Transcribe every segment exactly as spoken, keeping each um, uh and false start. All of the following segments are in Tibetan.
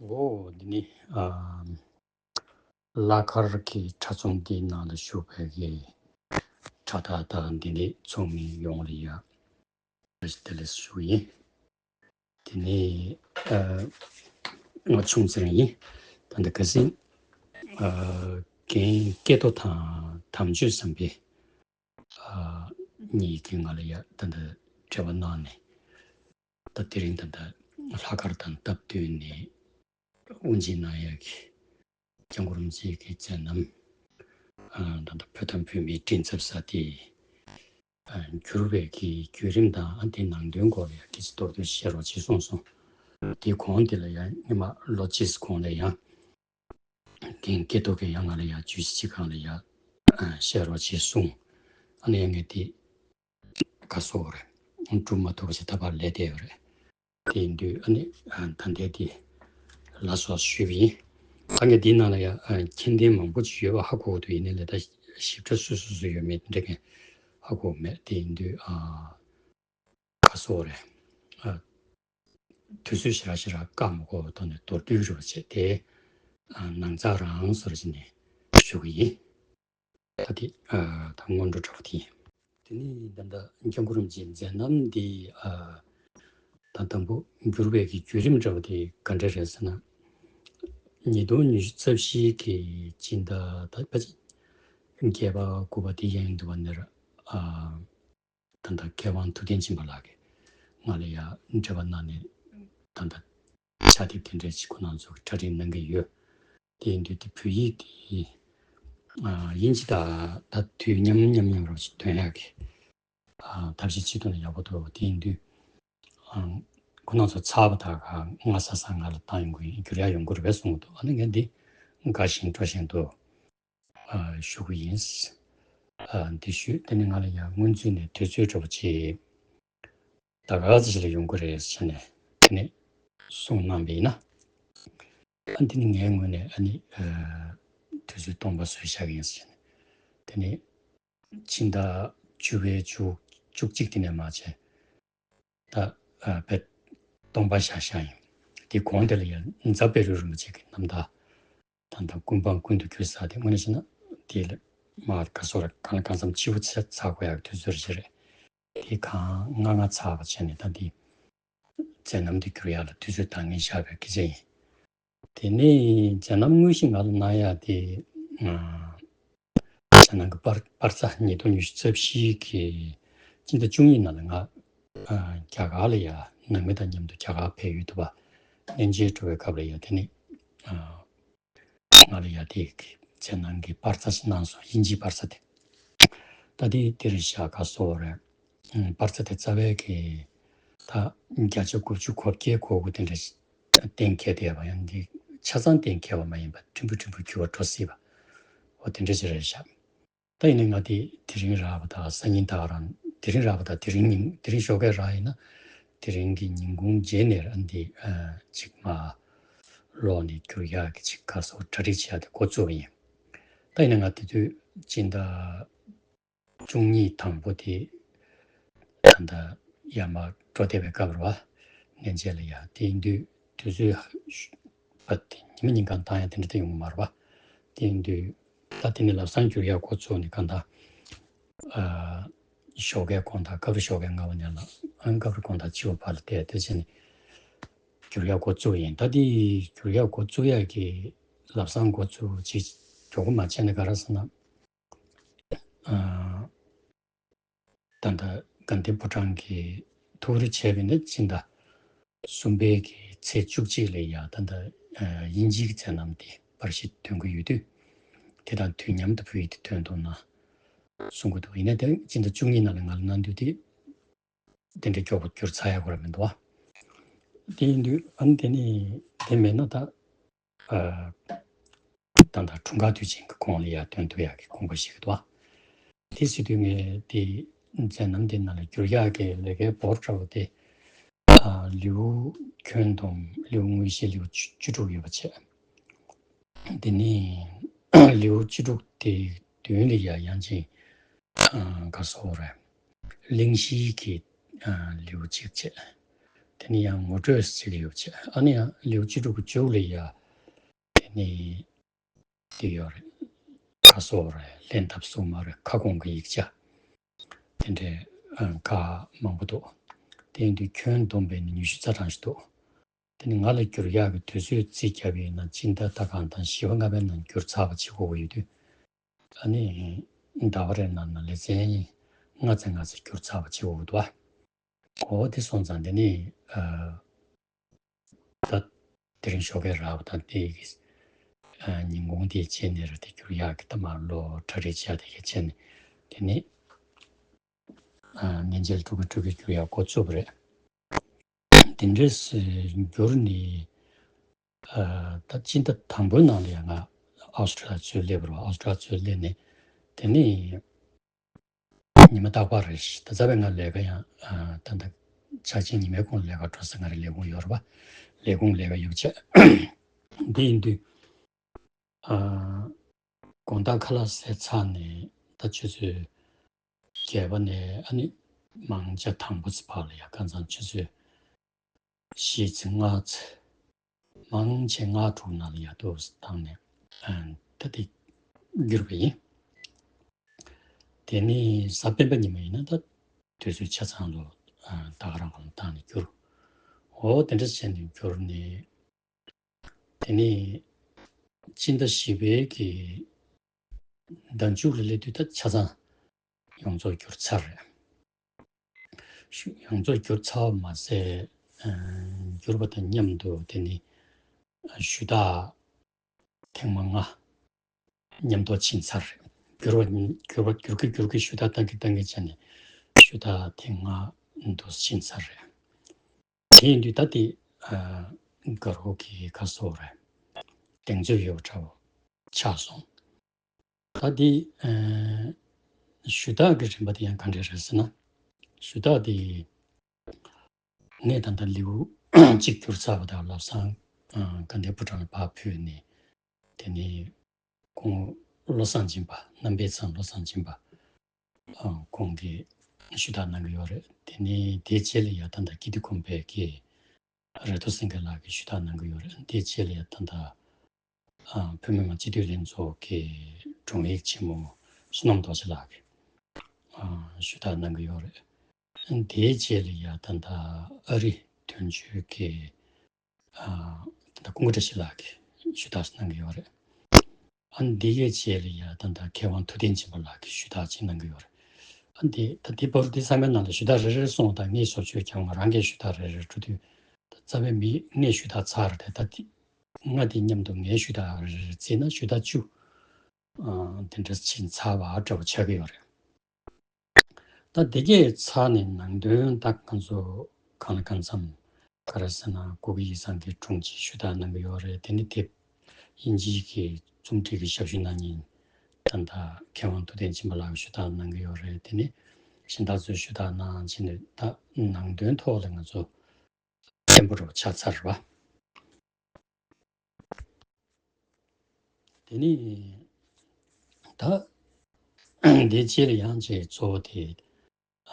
འོ་འདི་ནི་ཨ་བླ་མཁར་གྱི་གྲྭ་ཚང་འདིའི་ནང་ལ་བཞུགས་པའི་གི་གྲྭ་བདག་དང་འདི་ནི་ཚོགས་མི་ཡོངས་ལ་ཡ་བཀྲ་ཤིས་བདེ་ལེགས་ཞུ་གི་ཡིན། དེ་ནས་ཨ་ང་ཆུང་ཚེ་རིང་ཡིན། ད་ལྟ་ག་ཟིན་ཨ་རྒན་སྐལ་རྡོ་དང་དམ་ཆོས་བསམ་འཕེལ་ཨ་གཉིས་ཀྱིས་ང་ལ་ཡ་ད་ལྟ་འབྲེལ་བ་གནང་ནས། ད་དེ་རིང་ད་ལྟ་ལྷག་དཀར་དང་སྟབས་བསྟུན་ནས་དབུ་འབྱེད་གནང་ཡག་གི་སྐྱབས་མགོན་རིན་པོ་ཆེ་གི་མཛད་རྣམ་ཨ་ད་ལྟ་བོད་དང་བོད་མིའི་མགྲིན་ཚབ་ས་དེ་ཨ་འགྱུར་བའི་གི་བརྒྱུད་རིམ་དང་ཨ་དེ་ནང་དོན་སྐོར་ལ་ཡང་སྐད་ཆ་མདོར་བསྡུས་བཤད་རོགས་བྱེད་གསུངས་སོང་། དེ་གོང་དེ་ལ་ཡང་སྔོན་མ་ལོ་གཅིག་གོང་ལ་ཡང་རྒན་སྐལ་རྡོ་གིས་ཡང་ང་ལ་ཡང་བརྗོད་གཞི་གཅིག་སྒང་ལ་ཡང་ཨ་བཤད་རོགས་བྱེད་གསུངས། ཨ་ནི་ཡང་ངས་དེ་ག་སོགས་རེད། སྒྲུབ་མ་ཐུབ་པ་ཞིག་ད་བར་ལས་བསྡད་ཡོད་རེད། དེ་ཡིན་དུས་ཨ་ནི་ཨ་ད་ལྟའི་དེ་ལ་སོགས་ཞུས་པ་ཡིན། ད་ངས་འདིའི་ནང་ལ་ཡང་ཨ་མཁྱེན་ལྡན་མང་པོ་ཅིག་ཡོད་པ་ཧ་གོ་གི་འདུག་ཡིན་ནའི་ལས་ད་ཞིབ་ཕྲ་སུ་སུ་སུ་ཡོད་མེད་འདྲ་མཁན་ཧ་གོ་མེད། དེ་ཡིན་དུས་ཨ་ག་སོགས་རེད། ཨ་དུས་ཚོད་ཞེ་དྲག་ཞེ་དྲག་བཀག་མ་དགོས་པའི་ཐོག་ནས་མདོར་བསྡུས་རེ་བ་བྱས་ཏེ་ཨ་ནང་ཚགས་རང་སོར་བྱས་ནས་ཞུ་གི་ཡིན། ད་དེ་ཨ་ད་སྔོན་འགྲོ་འདྲ་པོ་དེ་ཡིན། དེ་ནས་ད་ལྟ་སྐྱབས་མགོན་རིན་པོ་ཆེའི་མཛད་རྣམ་འདི་ཨ་ད་དང་པོ་འགྱུར་བའི་གི་བརྒྱུད་རིམ་འདྲ་པོ་དེ་ག་འདྲ་རེད་ཟེར་ན། ཉིས་སྟོང་ཉི་ཤུ་རྩ་བཞི་གི་སྤྱི་ཟླ་ད་ཕལ་ཆེར་བརྒྱད་པ་དགུ་པ་དེ་ཡན་དུ་བ་ནེར་ཨ་ད་ལྟ་མཁས་དབང་ཐུབ་བསྟན་སྦྱིན་པ་ལགས་ཀྱིས་ང་ལ་ཡ་འབྲེལ་བ་གནང་ནས་ད་ལྟ་ཕྱག་དེབ་དེ་འདྲ་ཅིག་ཁོ་རང་ཚོ་གྲ་སྒྲིག་གནང་གི་ཡོད། དེ་ཡིན་དུས་དེ་བོད་ཡིག་དེ་ཨ་དབྱིན་ཇི་དང་ད་དུས་མཉམ་མཉམ་མཉམ་རོགས་ཞིག་འདོན་ཡག་གི་ཨ་ཐབས་ཤེས་བྱེད་ཐུབ་ན་ཡག་པོ་འདུག་དེ་ཡིན་དུས་ཨ་ཁོ་རང་ཚོ་ཚར་བ་དག་ག་སྔ་ས་ས་ང་ལ་བཏང་ཡོང་གི་ཡིན། བསྒྱུར་ཡག་ཡོང་གི་རེད་པས་གསུངས་འདུག་ཨ་ནི་ངས་འདི་དགའ་བཞིན་སྤྲོ་བཞིན་དུ་ཨ་ཞུ་གི་ཡིན། ཨ་འདི་ཞུས། དེ་ནི་ང་ལ་ཡང་སྔོན་ཚུད་ནས་དུས་ཚོད་འདྲ་པོ་ཅིག་ད་ག་ཚོད་ཅིག་ལ་ཡོང་གི་རེད་ཟེར་ནས་དེ་ནས་གསུངས་གནང་བ་ཡིན་ན། ཨ་འདི་ནི་ངའི་ངོས་ནས་ཨ་ནི་ཨ་དུས་ཚོད་སྟོང་པ་བཟོས་བཞག་གི་ཡིན་ཟེར་ནས། དེ་ནི་ཕྱི་ཟླ་བཅུ་པའི་བཅུ་བཅུ་གཅིག་དེ་ནས་མར་བྱས། ད་ཨ་བེད་སྟོང་པ་བཞག་བཞག་ཡིན། དེ་གོང་དེ་ལ་ཡང་རྫ་དཔལ་སྤྲུལ་རིན་པོ་ཆེ་གི་རྣམ་ཐར་དང་ད་ཀུན་སྤངས་ཀུན་ཏུ་གྱུར་ས་དེ་དངོས་གནས་བྱས་ན་དེ་ལ་མར་ག་སོགས་ལ་གང་ལ་གང་འཚམ་ཕྱི་པོ་ཚ་ཚ་དགོས་ཡག་དུས་ཚོད་ཞིག་རེད། དེ་གང་སྔ་སྔ་ཚར་བ་བྱས་ནས་ད་དེ་མཛད་རྣམ་དེ་བསྒྱུར་ཡག་ལ་དུས་ཚོད་འདང་ངེས་བཞག་པའི་སྐད་ཆ་ཡིན། དེ་ནས་མཛད་རྣམ་དངོས་གཞི་ང་ལ་གནང་ཡག་དེ་ཨ་ད་ནང་གི་པར་པར་རྩ་ཉིས་སྟོང་ཉི་ཤུ་རྩ་བཞི་གི་སྤྱི་ཟླ་བཅུ་གཉིས་ནང་ལ་ང་ཨ་རྒྱ་གར་ལ་ཡ་ནང་མི་དང་མཉམ་དུ་རྒྱ་གར་ཕེབས་ཡུལ་དུ་བ་གནས་མཇལ་འགྲོ་བའི་སྐབས་ལ་ཡ་དེ་ནི་ཨ་ང་ལ་ཡ་དེ་གི་མཛད་རྣམ་གི་པར་རྩ་ཞིག་གནང་སོང་། དབྱིན་ཇིའི་པར་རྩ་དེ། ད་དེ་དེར་བཞག་ག་སོགས་རེད། ཨ་པར་རྩ་དེ་རྩ་བའི་གི་ད་བརྒྱ་ཆ་དགུ་བཅུ་གོ་བརྒྱད་གོ་དགུ་དེ་འདྲ་གཏན་འཁེལ་བསྡད་པ་ཡང་འདི་ཆ་ཚང་གཏན་འཁེལ་བ་མ་ཡིན་པ་ཕྲན་བུ་ཕྲན་བུ་འགྱུར་བ་འགྲོ་སྲིད་པ། འོ་དེ་འདྲ་ཞིག་རེད་བཞག་ད་ཡིན་ནའི་ང་དེ་དེ་རིང་རག་པ་དང་སང་ཉིན་དག་རང་དེ་རིང་རག་པ་དང་དེ་རིང་ཉིན་དེ་རིང་ཞོགས་ཀས་རག་ཡིན་ན་དེ་རིང་གི་ཉིན་གུང་རྗེས་ནས་ཨ་འདི་ཨ་ཅིག་མ་ལོག་ནས་བསྒྱུར་ཡག་གི་ཅིག་ག་སོགས་གྲ་སྒྲིག་བྱེད་ཡག་དེ་འགོ་བཙུགས་པ་ཡིན། ད་ཡིན་ན་ང་དེ་དུས་སྤྱི་ཟླ་བཅུ་གཉིས་དང་པོ་དེ་ད་ལྟ་ཡར་མར་འགྲོ་བསྡད་པའི་སྐབས་རེད་བ། གནས་མཇལ་ལ་ཡ་དེ་ཡིན་དུས་དུས་ཚོད་བ་དེ་ཉི་མ་ཉིན་གང་བཏང་ཡ་དེ་འདྲ་དེ་ཡོང་གི་མ་རེད་བ། དེ་ཡིན་དུས་ད་དེ་ནས་ལམ་སང་བསྒྱུར་ཡ་འགོ་བཙུགས་ནས་གང་ལྟར་ཨ་ཞོགས་ཀའི་དགོང་དག་སྐབས་རེ་ཞོགས་ཀའི་སྔ་པོ་ནས་ལ་ཨ་སྐབས་རེ་དགོང་དག་ཕྱི་པོ་བར་ལ་བལྟས་དེ་བྱས་ནས་བསྒྱུར་ཡ་འགོ་བཙུགས་ཡིན། ད་དེ་བསྒྱུར་ཡ་འགོ་བཙུགས་ཡ་གི་ལམ་སང་འགོ་བཙུགས་ཅིག་མགྱོགས་པོ་མ་བྱས་ན་ག་རེ་ཟེར་ན། ཨ་ད་ལྟ་དགའ་ལྡན་ཕོ་བྲང་གི་ཐུགས་རེ་བྱས་པ་ཡིན་ན་སྤྱི་ཟླ་གསུམ་པའི་གི་ཚེས་བཅུ་གཅིག་ལ་ཡ་ད་ལྟ་ཨ་དབྱིན་ཇིའི་གི་མཛད་རྣམ་དེ་པར་ཞིག་ཐོན་གི་ཡོད་དུས། དེ་དང་དུས་མཉམ་དུ་བོད་ཡིག་དེ་ཐོན་འདུག་ན་གསུང་གི་འདུག་ཡིན་ན་དེ་སྤྱི་ཟླ་བཅུ་གཉིས་ནང་ལ་ང་ལ་གནང་དུས་དེ་དེ་འདྲའི་མགྱོགས་པོ་བསྒྱུར་ཚར་ཡག་གོ་ར་མི་འདུག་བ། དེ་ཡིན་དུས་ཨ་ནི་དེ་ནི་དེ་མེད་ན་ད། ཨ་ད་ལྟ་འཁྲུངས་སྐར་དུས་ཆེན་གྱི་གོང་ལ་ཡར་སྟོན་ཐུབ་ཡག་གི་དགོངས་པ་བཞེས་ཀྱི་འདུག་བ། དེ་ཟེར་དུས་ངས་དེ་མཛད་རྣམ་དེ་ནང་ལ་བསྒྱུར་ཡག་གི་ལས་ཀའི་འབོར་འདྲ་བོ་དེ་ཨ་ལེའུ་ཁྱོན་བསྡོམས་ལེའུ་དངོས་གཞི་ལེའུ་བཅུ་བཅུ་དྲུག་ཡོད་པ་བྱས། དེ་ནས་ལེའུ་བཅུ་དྲུག་དེའི་མདུན་ལ་ཡ་ཡང་ཅིག་ཨ་ག་སོགས་རེད། གླེང་གཞིའི་གི་ཨ་ལེའུ་གཅིག་བྱས། དེ་ནས་ཡང་ངོ་སྤྲོད་ཅིག་ཡོད་ཅེས། ཨ་ནི་ཡང་ལེའུ་བཅུ་དྲུག་གི་བཅུ་ལ་ཡ་དེ་ནས་དེ་ཡོད་རེད། ཁ་སོ་རེད། ལྷན་ཐབས་སུ་མ་རེད། ཁ་སྐོང་གི་ཡིག་ཆ་དེ་འདྲའི་ཁག་མང་པོ་འདུག་དེ་ཡིན་དུས་ཁྱོན་བསྡོམས་པས་ནི་ཉི་ཤུ་རྩ་གྲངས་ཤིག་འདུག་དེ་ནི་ང་ལ་བསྒྱུར་ཡག་གི་དུས་ཚོད་རྩིས་བརྒྱབ་པ་ཡིན་ན་སྤྱི་ཟླ་ཟླ་གང་དང་བཞི་པ་ལྔ་པའི་ནང་བསྒྱུར་ཚར་བ་བྱེད་དགོས་ཀྱི་ཡོད་དུས། ཨ་ནི་ཟླ་བ་རེའི་ནང་ན་ལེ་ཚན་ལྔ་ཙམ་ལྔ་ཙམ་བསྒྱུར་ཚར་བ་བྱེད་དགོས་ཀྱི་འདུག་ཨ། འོ་དེ་སོང་ཙང་དེ་ནི་ཨ་ད་དེ་རིང་ཞོགས་ཀས་རག་པ་དང་དེ་གི་ཨ་ཉིན་གུང་དེ་བྱས་ནས་ར་དེ་བསྒྱུར་ཡག་གི་ད་མར་ལོ་གྲ་སྒྲིག་བྱས་དེ་ག་བྱས་ནས་དེ་ནི་ཨ་ཉིན་བྱེད་དྲུག་གི་དྲུག་གི་བསྒྱུར་ཡག་འགོ་བཙུགས་པ་རེད། དེ་འདྲས་བསྒྱུར་ནས་ཨ་ད་སྤྱི་ཟླ་དང་པོའི་ནང་ལ་ཡང་ང་ཨའོ་སི་ཊྲེ་ལི་ཡ་ཚུར་སླེབས་པ་རེད། ཨའོ་སི་ཊྲེ་ལི་ཡ་ཚུར་སླེབས་ནས་དེ་ནས་ཉི་མ་རྟག་པར་རེད། ད་རྩ་བའི་ང་ལས་ཀ་ཡང་ཨ་ད་ད་ཆ་ཆེན་ཉི་མའི་གུང་ལས་ཀ་འགྲོ་ས་ང་རའི་ལས་ཁུངས་ཡོད་རེད་པ། ལས་ཁུངས་ལས་ཀ་ཡོད་པ་བྱས། འདི་ཡིན་དུས་ཨ་དགོང་དག་ཁ་ལག་ཟས་ཚར་ནས་ད་ཆུ་ཚོད་བརྒྱད་པ་ནས་ཨ་ནི་མང་ཆེ་དང་པོ་ཚེ་བར་ལ་ཡ་ཁ་སང་ཆུ་ཚོད་བཞི་ཚེ་ལྔ་ཚེ་མང་ཆེ་ལྔ་དྲུག་ནང་ལ་ཡ་ཏོག་ཙམ་བཏང་ནས་ཨ་ད་དེ་བསྒྱུར་བ་ཡིན། དེ་ནས་གཟའ་སྤེན་པ་ཉི་མ་ཡིན་ན་ད་དུས་ཚོད་ཆ་ཚང་ལོ་ཨ་ད་ག་རང་གང་བཏང་ནས་བསྒྱུར། འོ་དེ་འདྲ་བྱས་ནས་བསྒྱུར་ནས། དེ་ནས་སྤྱི་ཟླ་བཞི་པའི་གི་ཟླ་མཇུག་ལ་སླེབས་དུས་ད་ཆ་ཚང་ཡོངས་རྫོགས་བསྒྱུར་ཚར་རེད། ཞུ་ཡོངས་རྫོགས་བསྒྱུར་ཚར་བ་མ་ཟད་ཨ་བསྒྱུར་བ་དང་མཉམ་དུ་དེ་ནི་ཞུ་དག་ཐེངས་མ་ལྔ་མཉམ་དུ་ཕྱིན་ཚར་རེད། བསྒྱུར་བ་བསྒྱུར་བ་བསྒྱུར་གི་བསྒྱུར་གི་ཞུ་དག་བཏང་གི་བཏང་གི་བྱས་ནས་ཞུ་དག་ཐེངས་ལྔ་འདུག་ཕྱིན་ཚར་རེད། དེ་ཡིན་དུས་ད་དེ་ཨ་དགའ་རོགས་ཀྱི་ཁ་སོ་རེད། གདེང་ཚོད་ཡོད་འདྲ་བོ་ཆགས་སོང་། ད་དེ་ཨ་ཞུ་དག་གི་རིམ་པ་དེ་ཡང་ག་འདྲ་རེད་ཟེར་ན། ཞུ་དག་དེ་ངས་ད་ལྟ་ལེའུ་གཅིག་བསྒྱུར་ཚར་བ་དང་ལམ་སང་ཨ་དགའ་ལྡན་ཕོ་བྲང་ལ་ཕར་ཕུད་ནས་དེ་ནས་ཁོང་བློ་བཟང་སྦྱིན་པ་རྣམ་པའི་ཚང་བློ་བཟང་སྦྱིན་པ་ཨ་ཁོང་གིས་ཞུ་དག་གནང་གི་ཡོད་རེད། དེ་ནས་དེའི་རྗེས་ལ་ཡ་ད་ལྟ་ཀིརྟི་གོང་འཕེལ་གྱི་རེ་ཐོ་སེང་གེ་ལགས་ཀྱིས་ཞུ་དག་གནང་གི་ཡོད་རེད། དེའི་རྗེས་ལ་ཡ་ད་ལྟ་ཨ་བོད་མི་མང་སྤྱི་འཐུས་ལྷན་ཚོགས་ཀྱི་དྲུང་ཡིག་ཆེན་མོ་བསོད་ནམས་རྡོ་རྗེ་ལགས་ཀྱིས་ཨ་ཞུ་དག་གནང་གི་ཡོད་རེད། དེའི་རྗེས་ལ་ཡ་ད་ལྟ་ཨ་རི་དོན་གཅོད་ཀྱི་ཨ་ད་ལྟ་ཀུན་དགའ་བཀྲ་ཤིས་ལགས་ཀྱིས་ཞུ་དག་གནང་གི་ཡོད་རེད། ཨ་འདི་གའི་རྗེས་ལ་ཡ་ད་ལྟ་མཁས་དབང་ཐུབ་བསྟན་སྦྱིན་པ་ལགས་ཀྱིས་ཞུ་དག་ཅིག་གནང་གི་ཡོད་རེད། ཨ་འདི་ད་འདི་བར་འདི་ཚང་མའི་ནང་ལ་ཞུ་དག་རེ་རེ་སོང་དང་ངས་བཟོ་བཅོས་ཀྱང་ང་རང་གིས་ཞུ་དག་རེ་རེ་འགྲོ་དུས་ད་རྩ་བའི་མི་ངས་ཞུ་དག་ཚར་རེད། ད་འདི་ང་འདི་མཉམ་དུ་ངས་ཞུ་དག་རེ་རེ་བརྩིས་ན་ཞུ་དག་བཅུ་ཨ་དེ་འདྲ་ཕྱིན་ཚར་བ་འདྲ་བོ་ཆགས་ཀྱི་ཡོད་རེད། ད་དེ་གས་ཚར་ནས་ནང་དོན་ད་ང་ཚོ་གང་ལ་གང་འཚམ་ག་རེ་ཟེར་ན་གུ་གེ་ཡིག་ཚང་གི་དྲུང་ཆེ་ཞུ་དག་གནང་གི་ཡོད་རེད། དེ་ནི་དེབ་དབྱིན་ཇིའི་གི་རྩོམ་སྒྲིག་གི་ཞབས་ཞུ་གནང་མཁན་ད་ལྟ་མཁས་དབང་ཐུབ་བསྟན་སྦྱིན་པ་ལགས་ཞུ་དག་གནང་གི་ཡོད་རེད། དེ་ནི་གཞན་དག་ཚོས་ཞུ་དག་གནང་བྱས་ནས་ད་ནང་དོན་ཐོག་ལ་ང་ཚོ་བརྟན་པོ་རུ་ཆགས་ཚར་བ། དེ་ནས་ད་འདི་རྗེས་ལ་ཡང་ཅིག་གཙོ་བོ་དེ་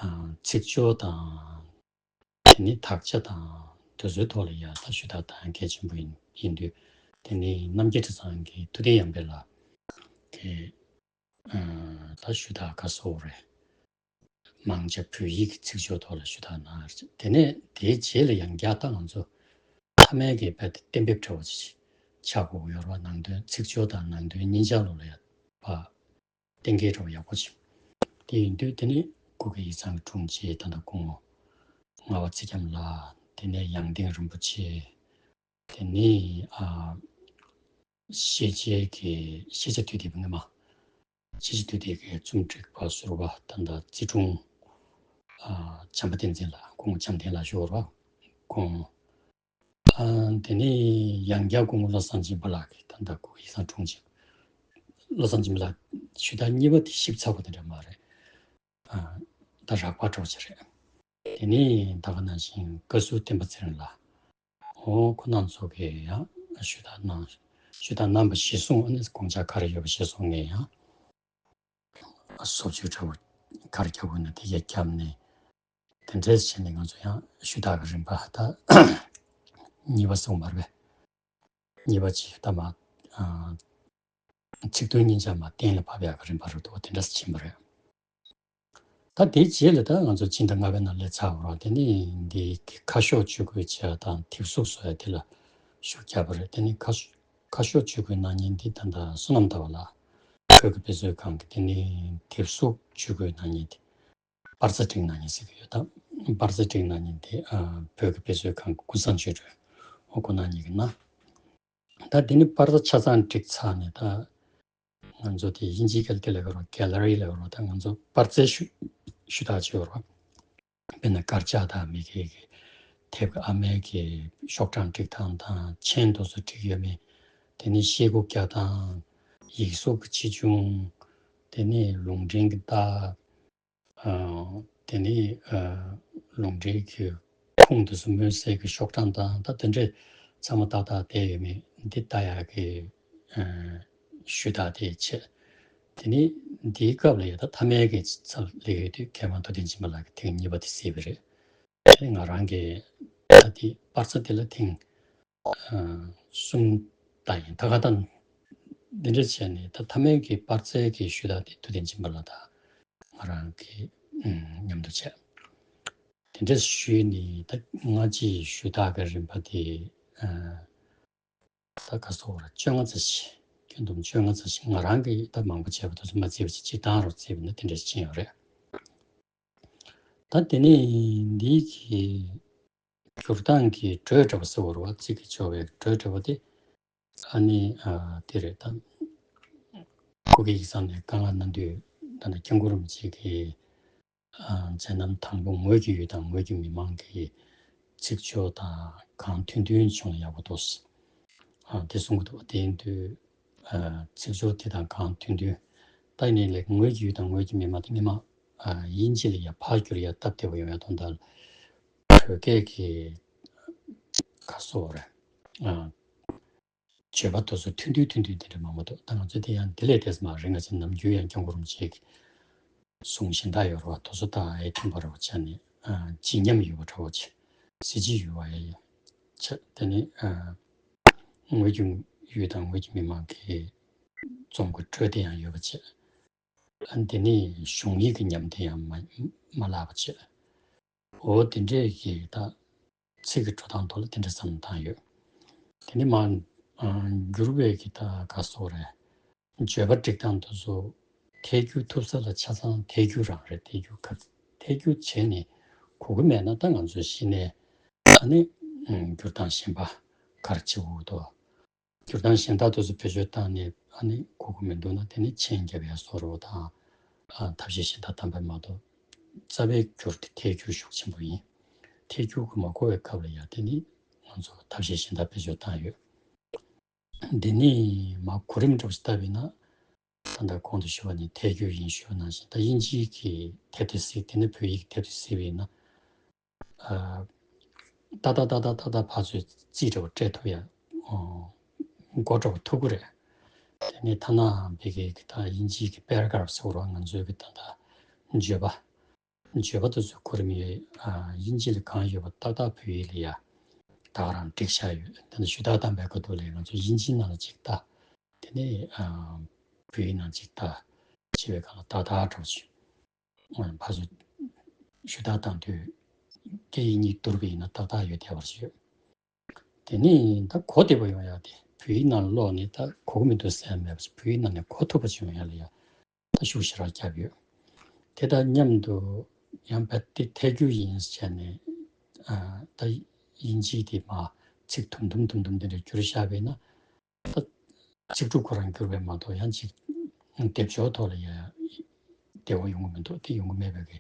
ཨ་ཚིག་སྦྱོར་དང་དེ་ནས་དག་ཆ་དང་དེ་ཚོའི་ཐོག་ལ་ཡང་ད་ཞུ་དག་གཏང་གལ་ཆེན་པོ་ཡིན་ཡིན་དུས། དེ་ནས་རྣམ་རྒྱལ་གྲྭ་ཚང་གི་ཐུབ་བསྟན་གཡང་འཕེལ་ལགས་ཀྱིས་ཨ་ད་ཞུ་དག་ག་སོགས་རེད། མང་ཆེ་བོད་ཡིག་གི་ཚིག་སྦྱོར་ཐོག་ལ་ཞུ་དག་གནང་ཡོད་རེད། དེ་ནས་དེའི་རྗེས་ལ་ཡང་བསྐྱར་ད་ང་ཚོ་མཐའ་མའི་གི་རྦད་དེ་གཏན་འབེབས་འདྲ་བོ་ཅིག་ཆགས་དགོས་ཀྱི་ཡོད་རེད་བ། ནང་དོན་ཚིག་སྦྱོར་དང་ནང་དོན་གཉིས་ཆ་ལོ་ལ་ཡ་བ་གཏན་འཁེལ་འདྲ་བོ་ཡག་པོ་ཅིག་དེ་ཡིན་དུས་དེ་ནི་གུ་གེ་ཡིག་ཚང་གི་དྲུང་ཆེ་ད་ལྟ་སྐུ་ངོ་ངག་དབང་ཚེ་རྒྱམ་ལགས། དེ་ནས་ཡང་སྟེང་རིན་པོ་ཆེ། དེ་ནས་ཨ་ཤེས་བྱའི་གི་ཤེས་བྱ་དུས་དེབ་སྔོན་མ། ཤེས་བྱ་དུས་དེབ་ཀྱི་རྩོམ་སྒྲིག་པ་ཟུར་པ་ད་ལྟ་རྩིས་དྲུང་ཨ་བྱམས་པ་བསྟན་འཛིན་ལགས། སྐུ་ངོ་བྱམས་བསྟན་ལགས་ཞུ་བ་རེད་བ། ཁོང་ཨ་དེ་ནས་ཡང་བསྐྱར་སྐུ་ངོ་བློ་བཟང་སྦྱིན་པ་ལགས་ཀྱིས་ད་ལྟ་སྐུ་ཡིག་ཚང་དྲུང་ཆེ་བློ་བཟང་སྦྱིན་པ་ལགས་ཞུ་དག་གཉིས་པ་དེ་ཞིབ་ཚགས་པོ་དེ་འདྲ་མ་རེད། ཨ་ད་རགས་པ་འདྲ་བོ་ཅིག་རེད། དེ་ནས་ད་ག་ནང་བཞིན་བཀའ་ཟུར་བསྟན་པ་ཚེ་རིང་ལགས། འོ་ཁོ་རྣམ་ཚོ་གིས་ཡང་ཞུ་དག་གནང་ཞུ་དག་གནང་བ་གཞིར་བཟུང་ཨ་ནི་དགོངས་འཆར་ག་རེ་ཡོད་པ་གཞིར་བཟུང་ངས་ཡང་བཟོ་བཅོས་འདྲ་བོ་ག་རེ་རྒྱག་དགོས་ན་དེ་གས་བརྒྱབ་ནས་ དེ་འདྲས་བྱས་ནས་ང་ཚོ་ཡང་ཞུ་དག་གི་རིམ་པ་ད་གཉིས་པ་སོང་མར་བས། གཉིས་པ་ཅིག་ད་མ་ཨ། ཚིག་དོན་གཉིས་ཆ་མ་གཏན་ལ་ཕབ་ཡག་གི་རིམ་པ་རུ་འདུག་དེ་འདྲས་ཕྱིན་པ་རེད། ད་དེའི་རྗེས་ལ་ད་ང་ཚོ་སྤྱི་ཟླ་ལྔ་པའི་ནང་སླེབས་ཚར་བ་རེད། དེ་ནི་འདི་ཁ་ཤོག་ཇུས་འགོད་བྱས་དང་དེབ་གཟུགས་བཟོ་ཡ་དེ་ལ་ཤུགས་རྒྱབ་པ་རེད། དེ་ནི་ཁ་ཤོག་ཁ་ཤོག་ཇུས་འགོད་གནང་མཁན་འདི་ད་ལྟ་བསོད་ནམས་ཟླ་བ་ལགས་བོད་ཀྱི་དཔེ་མཛོད་ཁང་གི་དེ་ནི་དེབ་གཟུགས་ཇུས་འགོད་གནང་མཁན་དེ་པར་རྩ་སྒྲིག་གནང་མཁན་ཟེར་གྱི་ཡོད། ད་པར་རྩ་སྒྲིག་གནང་མཁན་དེ་ཨ་བོད་ཀྱི་དཔེ་མཛོད་ཁང་གི་ཀུན་བཟང་ཆོས་སྒྲོན་ཨོ་ཁོ་ན་གཉིས་ཀྱིས་གནང་། ད་དེ་ནི་པར་རྩ་ཆ་ཚང་བསྒྲིགས་ཚར་ནས་ད་ང་ཚོ་དེ་དབྱིན་ཇིའི་སྐད་དེ་ལ་གོ་རོགས་གེ་ལ་རི་ལ་གོ་རོགས། ད་ང་ཚོ་པར་རྩའི་ཞུ་ཞུ་དག་བྱེད་རོགས། དཔེར་ན་དཀར་ཆག་དང་མི་སྒེར་གྱི་དེབ་ཀྱི་ཨ་མའི་གི་ཤོག་གྲངས་བསྒྲིགས་སྟངས་དང་མཆན་དེ་ཚོ་བསྒྲིགས་ཡོད་མེད། དེ་ནི་ཤེལ་སྒོ་རྒྱག་སྟངས། ཡིག་གཟུགས་ཀྱི་ཆེ་ཆུང་། དེ་ནི་ལུང་འདྲེན་གྱི་རྟགས། ཨ། དེ་ནི་ཨ་ལུང་འདྲེན་གྱི་ཁུངས་དེ་ཚོ་སྨོས་སའི་གི་ཤོག་གྲངས་དང་ད་དེ་འདྲས་ཚང་མ་ཏག་ཏག་བསྡད་ཡོད་མེད་འདི་ལྟ་ཡག་གི་ཨ་ཞུ་དག་དེ་བྱས། དེ་ནི་འདིའི་སྐབས་ལ་ཡ་ད་མཐའ་མའི་གི་ཚབ་སླེབས་ཡོད་དུས་མཁས་དབང་ཐུབ་བསྟན་སྦྱིན་པ་ལགས་ཀྱིས་ཐེངས་གཉིས་པ་དེ་གཟིགས་པ་རེད། དེ་ང་རང་གི་ད་དེ་པར་རྩ་དེ་ལ་ཐེངས་ཨ་གསུམ་ད་ཡིན། ད་ག་ད་འདི་འདྲ་བྱས་ནས་ད་མཐའ་མའི་གི་པར་རྩའི་གི་ཞུ་དག་དེ་ཐུབ་བསྟན་སྦྱིན་པ་ལགས་དང་ང་རང་གི་ཨ་མཉམ་དུ་བྱས། དེ་འདྲ་ཞུས་ནས་ད་སྔ་ཕྱིའི་ཞུ་དག་གི་རིམ་པ་དེ་ཨ་ད་ག་སོགས་ར་བཅོ་ལྔ་ཙམ་ཞིག་སྐྱོན་འདུམ་བཅོ་ལྔ་ཙམ་ཞིག་ང་རང་གིས་ད་མང་པོ་བྱས་པ་དེ་ཚོ་མ་བརྩིས་པ་ཅིག་སྤྱིར་བཏང་རུ་བརྩིས་པ་ན་དེ་འདྲ་ཞིག་ཕྱིན་ཡོད་རེད། ད་དེ་ནས་འདི་གི་སྒྱུར་སྟངས་ཀྱི་འགྲོས་འདྲ་པོ་ཟེར་བ་རེད་བ། ཚིག་གི་སྦྱོར་བའི་འགྲོས་འདྲ་པོ་དེ་ཨ་ནི་ཨ་དེ་རེད། ད་སྐུ་སྒེར་ཡིག་ཚང་ནས་བཀའ་མངགས་གནང་དུས་ད་ནི་སྐྱབས་མགོན་རིན་པོ་ཆེ་གི་ཨ་མཛད་རྣམ་དང་པོ་ངོས་ཀྱི་ཡུལ་དང་ངོས་ཀྱི་མི་མང་གི་ཚིག་སྦྱོར་དང་གང་མཐུན་མཐུན་བྱུང་ན་ཡག་པོ་འདུག་ཨ་དེ་གསུང་གི་འདུག་དེ་ཡིན་དུས་ཨ་ཚིག་སྦྱོར་དེ་དང་གང་མཐུན་མཐུན། ད་ཡིན་ནའི་ལས་ངོས་ཀྱི་ཡུལ་དང་ངོས་ཀྱི་མི་མང་དེ་སྔོན་མ་ཨ་དབྱིན་ཇི་ལ་ཡ་ཕར་བསྒྱུར་ཡ་སྟབས་བདེ་པོ་ཡོང་ཡ་དོན་དག་ལ་བོད་སྐད་ཀྱི་ག་སོགས་རེད་ཨ་བརྗོད་པ་དེ་ཚོ་མཐུན་མཐུན་མཐུན་མཐུན་དེ་འདྲ་མང་པོ་འདུག་ད་ང་ཚོ་དེ་ཡང་དེ་ལས་ཏོག་ཙམ་མ་རིང་ང་ཚོ་ནམ་རྒྱུན་ཡང་སྐྱབས་མགོན་རིན་པོ་ཆེ་གི་གསུང་གཞན་དག་ཡོད་རེད་བ། དེ་ཚོ་དང་ཨེ་མཐུན་པ་རེད་བ། བྱས་ནས་ཨ་ཇི་སྙམ་ཡོད་པ་འདྲ་བོ་བྱས། གཟི་བརྗིད་ཡོད་པ་ཡ་ཡ་བྱས། དེ་ནས་ཨ་ངོས་ཀྱི་ཡུལ་དང་ངོས་ཀྱི་མི་མང་གི་རྩོམ་གྱི་འགྲོས་དེ་ཡང་ཡོད་པ་བྱས། ཨ་དེ་ནས་གཞུང་ཡིག་གི་ཉམས་དེ་ཡང་མ་མ་བརླག་པ་བྱས། འོ་དེ་འདྲས་ཀྱི་ད་ཚིག་གི་འགྲོ་སྟངས་ཐོག་ལ་དེ་འདྲ་བསམ་བློ་བཏང་ཡོད། དེ་ནི་མ་ཨ་འགྱུར་བའི་གི་ད་ག་སོགས་རེད། བརྗོད་པ་སྒྲིག་སྟངས་དེ་ཚོ་ཐད་སྒྱུར་ཐུབ་ས་ལ་ཆ་ཚང་ཐད་སྒྱུར་རང་རེད། ཐད་སྒྱུར་ག་ཐད་སྒྱུར་བྱས་ནས་གོ་གི་མེད་ན་ད་ང་ཚོས་གཞི་ནས་ཨ་ནི་ཨ་འགྱུར་སྟངས་གཞན་པ་ག་རེ་བྱེད་དགོས་འདུག་སྒྱུར་སྟངས་གཞན་དག་དེ་ཚོ་བེད་སྤྱོད་བཏང་ནས་ཨ་ནི་གོ་གི་མི་འདུག་ན་དེ་ནི་མཆན་རྒྱབ་ཡ་བཟོ་འདྲ་དང་ཨ་ཐབས་ཤེས་གཞན་དག་བཏང་པ་མ་གཏོགས་རྩ་བའི་འགྱུར་དེ་ཐད་སྒྱུར་ཤུགས་ཆེན་པོ་ཡིན། ཐད་སྒྱུར་གྱི་མ་གོ་བའི་སྐབས་ལ་ཡ་དེ་ནི་ང་ཚོ་ཐབས་ཤེས་གཞན་དག་བེད་སྤྱོད་བཏང་ཡོད། འདི་ནི་མ་གོ་རིམ་འདྲ་པོ་ཞིག་བལྟས་པ་ཡིན་ན། ད་ལྟ་གོང་དུ་ཞུས་པ་ནི་ཐད་སྒྱུར་ཡིན་ཞུས་པ་ནང་བཞིན་ད་དབྱིན་ཇིའི་གི་དེབ་དེ་གཟིགས། དེ་ནས་བོད་ཡིག་གི་དེབ་དེ་གཟིགས་པ་ཡིན་ན། ཨ་ཏག་ཏག་ཏག་ཏག་ཏག་ཏག་ཕར་ཚུར་རྩིས་འདྲ་པོ་སྤྲད་ཐུབ་ཡ། ཨོ། མགོ་འདྲ་པོ་ཐུག་གི་རེད། དེ་ནས་ཐ་ན་བོད་སྐད་ཀྱི་ད་དབྱིན་ཇིའི་གི་པེ་ར་གྷ་རབ་ཟེར་བ་རེད་བ། ང་ཚོའི་གི་ད་ལྟ་བརྗོད་པ། བརྗོད་པ་དེ་ཚོ་གོ་རིམ་ཡོད། ཨ་དབྱིན་ཇི་ལ་གང་ཡོད་པ་ཏག་ཏག་བོད་ཡིག་ལ་ཡ་ད་ག་རང་བསྒྲིགས་བཞག་ཡོད། དེ་ནས་ཞུ་དག་བཏང་པའི་སྐབས་དུས་ལ་ང་ཚོ་དབྱིན་ཇིའི་ནང་ལ་གཅིག་ལྟ། དེ་ནས་ཨ་བོད་ཡིག་ནང་གཅིག་ལྟ་བྱེད་པའི་སྒང་ལ་ཏག་ཏག་འདྲ་པོ་བྱུང་། ཕར་ཚུར་ཞུ་དག་བཏང་དུས་སྐད་ཡིག་གཉིས་བསྡུར་བ་ཡིན་ན་ཏག་ཏག་ཡོད་བསྡད་པ་ཞིག་ཡོད། དེ་ནས་ད་གོ་བདེ་པོ་ཡོང་ཡ་དེ་བོད་ཡིག་ནང་ཀློག་ནས་ད་གོ་གི་མི་འདུག་ཟེར་ཡ་མེད་པ་ཞིག་བོད་ཡིག་ནང་ནས་གོ་ཐུབ་པ་ཞིག་ཡོང་ཡ་ལ་ཡ་ད་ཤུགས་ཞེ་དྲག་བརྒྱབ་ཡོད། དེ་དང་མཉམ་དུ་ཡང་རྦད་དེ་ཐད་སྒྱུར་ཡིན་ཟེར་ནས་ཨ་ད་དབྱིན་ཇིའི་དེ་མ་ཚིག་དུམ་དུམ་དུམ་དུམ་དེ་འདྲ་བསྒྱུར་བཞག་པ་ཡིན་ན། ད་ཚིག་འབྲུ་ཁོ་རང་འགྱུར་བས་མ་གཏོགས་ཡང་ཅིག་སྡེབ་སྦྱོར་ཐོག་ལ་ཡ་བདེ་བོ་ཡོང་གི་མི་འདུག་དེ་ཡོང་གི་མེད་པའི་གི་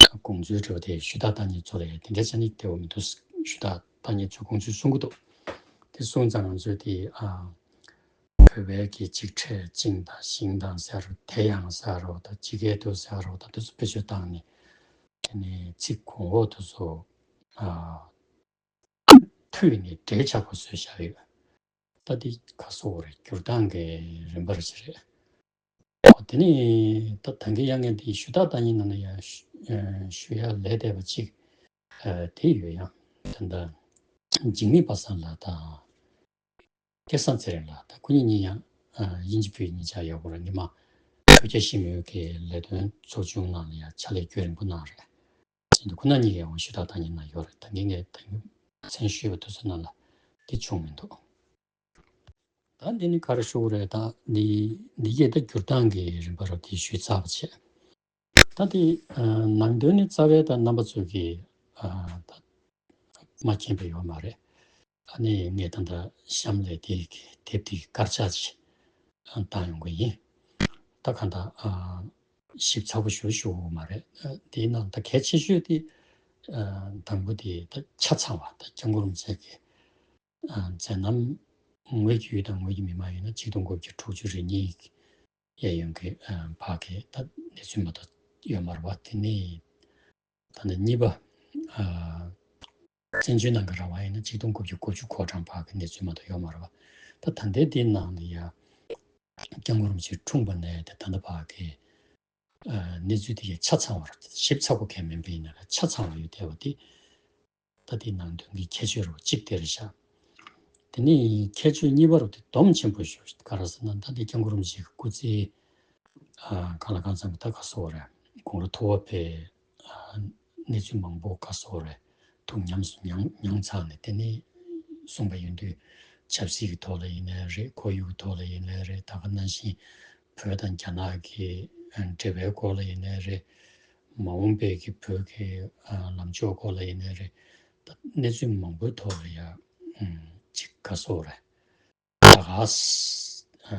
དགོངས་ཚུལ་འདྲ་པོ་དེ་ཞུ་དག་བཏང་མཁན་ཚོ་ལ་ཡ་དེ་འདྲ་བྱས་ནས་བདེ་བོ་མི་འདུག་ཞུ་དག་བཏང་མཁན་ཚོས་དགོངས་ཚུལ་གསུང་གི་འདུག་དེ་གསུངས་ཙང་ང་ཚོས་དེ་ཨ་བོད་པའི་གི་ཅིག་ཕྲད་ཅིང་དང་ཞིང་དང་ཟེར་རོ། དེ་ཡང་ཟེར་རོ། ད་ཇི་སྐད་དུ་ཟེར་རོ། ད་དེ་ཚོ་བེད་སྤྱོད་བཏང་ནས་དེ་ནས་ཚིག་གོང་འོག་དེ་ཚོ་ཨ་མཐུད་ནས་འབྲེལ་ཆགས་པོ་བཟོས་བཞག་ཡོད། ད་འདི་ག་སོགས་རེད། སྒྱུར་སྟངས་ཀྱི་རིམ་པ་རེ་ཞིག་རེད། འོ་དེ་ནས་ད་ད་གིན་ཡང་ངས་འདི་ཞུ་དག་བཏང་མཁན་ནང་ལ་ཡང་ཞུ་ཡ་ལས་བསྡད་པ་གཅིག་ ཨ་དེ་ཡོད་ཡང་། ད་ལྟ་འཇིགས་མེད་པ་སངས་ལགས་དང་སྐལ་བཟང་ཚེ་རིང་ལགས། ད་ཁོ་གཉིས་གཉིས་ཡང་ཨ་དབྱིན་ཇི་བོད་གཉིས་ཆ་ཡག་པོ་རང་གི་མ་བོད་རྒྱ་ཞི་མོལ་གྱི་ལས་དོན་ཚོགས་ཆུང་ནང་ལ་ཡང་ཕྱག་ལས་རྒྱུན་རིང་པོ་གནང་རེད། ཁོ་ན་གཉིས་ཀྱི་ཡང་ཞུ་དག་བཏང་མཁན་ནང་ཡོད་རེད། ད་གིན་ངས་ད་གིན་མཚན་ཞུས་པ་དེ་ཚོ་ནང་ལ་དེ་བྱུང་མི་འདུག་ད་འདི་ནི་ག་རེ་ཞུ་དགོས་རེད། ད་འདི་འདི་གས་ད་བསྒྱུར་སྟངས་ཀྱི་རིམ་པ་རུ་དེ་ཞུས་ཚར་བ་བྱས། ད་དེ་ཨ་ནང་དོན་ནི་རྩ་བའི་ད་རྣམ་པ་ཚོ་གི་ཨ་ད་མ་མཁྱེན་པ་ཡོད་མ་རེད། ཨ་ནི་ངས་ད་ལྟ་གཤམ་ལ་དེ་གི་དེབ་དེ་གི་དཀར་ཆག་ཅིག་ཨ་བཏང་ཡོང་གི་ཡིན། ད་གང་ལྟར་ཨ་ཞིབ་ཚགས་པོ་ཞུ་ཞུ་དགོས་མ་རེད། ཨ་དེའི་ནང་ད་གལ་ཆེ་ཤོས་དེ་ཨ་དང་པོ་དེ་ད་ཆ་ཚང་བ། ད་སྐྱབས་མགོན་རིན་པོ་ཆེ་གི་ཨ་མཛད་རྣམ་ངོས་ཀྱི་ཡུལ་དང་ངོས་ཀྱི་མི་མང་ཡིན་ན་ཆིག་སྟོང་དགུ་བརྒྱ་དྲུག་ཅུ་རེ་གཉིས་ཀྱི་གཡས་གཡོན་གྱི་ཨ་ཕར་གྱི་ད་གནས་ཚུལ་མ་གཏོགས་ཡོད་མ་རེད་པ། དེ་ནས་ད་ནི་གཉིས་པ་ཨ་བཙན་བྱོལ་ནང་གི་རང་དབང་ཡིན་ན་ཆིག་སྟོང་དགུ་བརྒྱ་དགུ་བཅུ་གོ་གྲངས་བར་གྱི་གནས་ཚུལ་མ་གཏོགས་ཡོད་མ་རེད་པ། ད་ད་ལྟའི་འདིའི་ནང་ལ་ཡ་སྐྱབས་མགོན་རིན་པོ་ཆེ་འཁྲུངས་པ་ནས་དེ་ད་ལྟ་བར་གྱི་ཨ་གནས་ཚུལ་དེ་གའི་ཆ་ཚང་བར་ཞིབ་ཚགས་པོ་གང་མིན་པ་ཡིན་ན་ཆ་ཚང་བ་ཡོད་བསྡད་པ་དེ། ད་དེའི་ནང་དོན་གྱི་ཁྱད་ཆོས་རུ་གཅིག་དེ་རེད་ཤག་དེ་ནས་ཁྱད་ཆོས་གཉིས་པ་རུ་དེ་སྡོམ་ཆེན་པོ་ཞིག་ག་རེ་ཟེར་ན། ད་དེ་སྐྱབས་མགོན་རིན་པོ་ཆེ་གི་སྐུ་ཚེ་ཨ་གང་ལ་གང་འཚམ་གྱི་ད་ག་ཟེར་དགོས་རེད། དགུང་ལོ་མཐོ་བ་བས་ཨ་གནས་ཚུལ་མང་པོ་ག་ཟེར་དགོས་རེད། ཐུགས་ཉམས་སུ་མྱངས་མྱངས་ཚར་ནས། དེ་ནས་གསུངས་པ་ཡིན་དུས་ཆབ་སྲིད་ཀྱི་ཐོག་ལ་ཡིན་ནའི་རེད། ཁོར་ཡུག་གི་ཐོག་ལ་ཡིན་ནའི་རེད། ད་ག་ནང་བཞིན་བོད་དང་རྒྱ་ནག་གི་འབྲེལ་བའི་སྐོར་ལ་ཡིན་ནའི་རེད། མ་འོངས་པའི་གི་བོད་ཀྱི་ཨ་ལམ་ཕྱོགས་སྐོར་ལ་ཡིན་ནའི་རེད། ད་གནས་ཚུལ་མང་པོའི་ཐོག་ལ་ཡ་ཨམ་ཅིག་ག་ཟེར་དགོས་རེད། ད་ག་ས་ཨ་